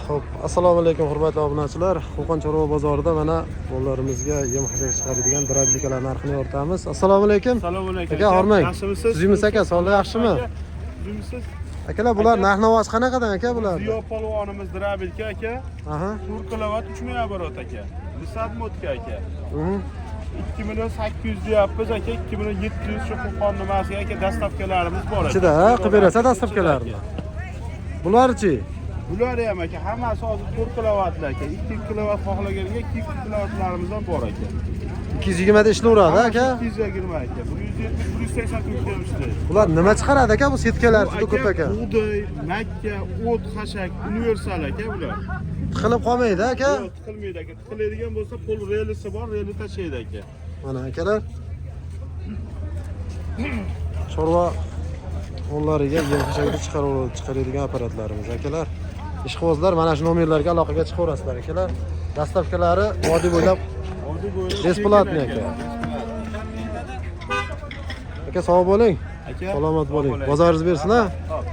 Xo'p, assalomu alaykum, hurmatli obunachilar. Qo'qon chorva bozorida mana mollarimizga yem xashak chiqaradigan дробилка lar narxini yoritamiz. Assalomu alaykum. Assalomu alaykum. Aka, hormang. Yaxshimisiz? Tuzukmisiz aka, sog'lik yaxshimi? Tuzukmisiz? Akalar, bular narx navosi qanaqadan aka bular? Ziyo polvonimiz дробилка aka. 4 kilovat, 3000 оборот aka. Misat motka aka. 2 million 800 deyapmiz aka, 2 million 700 shu Qo'qon nimasiga aka, доставка larimiz bor aka. Ichida, ha, qilib berasiz доставка larni. Bularchi? Bular ham aka, hammasi hozir 4 kilovatli aka. 2 kilovat xohlaganga 2 kilovatlarimiz ham bor aka. 220 da ishlayveradi aka. 220 aka. 170, 180 turibdi ham ishlaydi. Bular nima chiqaradi aka, bu setkalar juda ko'p aka. Bug'doy, makka, o't, xashak, universal aka bular. Tiqilib qolmaydi aka. Yo'q, tiqilmaydi aka. Tiqiladigan bo'lsa, pol relisi bor, reli tashlaydi aka. Mana akalar. Chorva mollariga yem xashakni chiqaradigan apparatlarimiz akalar. Ishqibozlar mana shu nomerlarga aloqaga chiqaverasizlar akalar. Доставка lari vodiy bo'ylab Vodiy bo'ylab бесплатный tekin. Aka. Aka, sog' bo'ling. Aka, Salomat sog' bo'ling. bo'ling. Bozoringiz bersin ha. Hop.